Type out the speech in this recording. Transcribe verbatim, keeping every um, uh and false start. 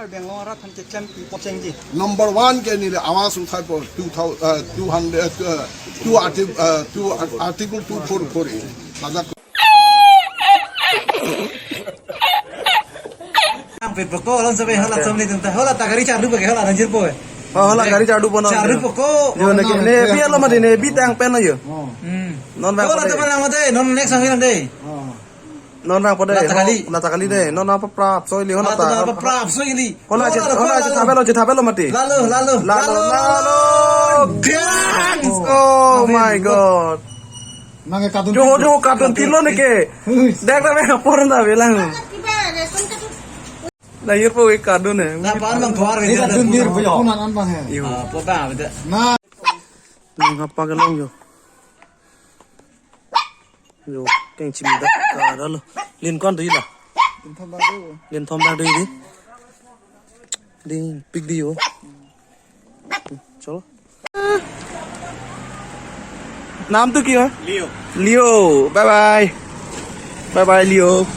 Bengaluru arat aphan keklempi pochengji. Number one ke neli Awas uthai po two thousand, uh, two hundred, uh, two arti-, uh, two art-, article two four four A. Ladak Ang pe poko, alam sabi hala samni tunta. Hala ta gari chardu pake, hala nanjir po. Oh, hala gari chardu po na. Chardu poko. Yo, ne ke, ne bi alo mati, ne bi tang pen na yo. Hmm. Non ba hala ko de. Teman nama de, non next ang de. Non rang po de, la ta kali. La ta kali de, non apa prap soi li, hona la ta ta apa prap soi li. Hona je, hona je thabelo, je thabelo mati. Lalo, lalo, lalo, lalo. Lalo. Gang! Oh my God. Nang ke kadun jo, jo, kadun tilo ne ke. Dak ta me apor na belang. Na yur po ke kadun ne. Na pan bang thuar. Ini kadun mir po yo. Punan an bang he. Yo. Ah, po bang, betul. Na. Nang apa ke long yo. Yo, keng chim dak ka dalo. Lin kon dui la. Lin thom dak dui di. Ding, pik di yo. Chalo. नाम तो क्या है? लियो। लियो, bye bye। Bye bye, लियो।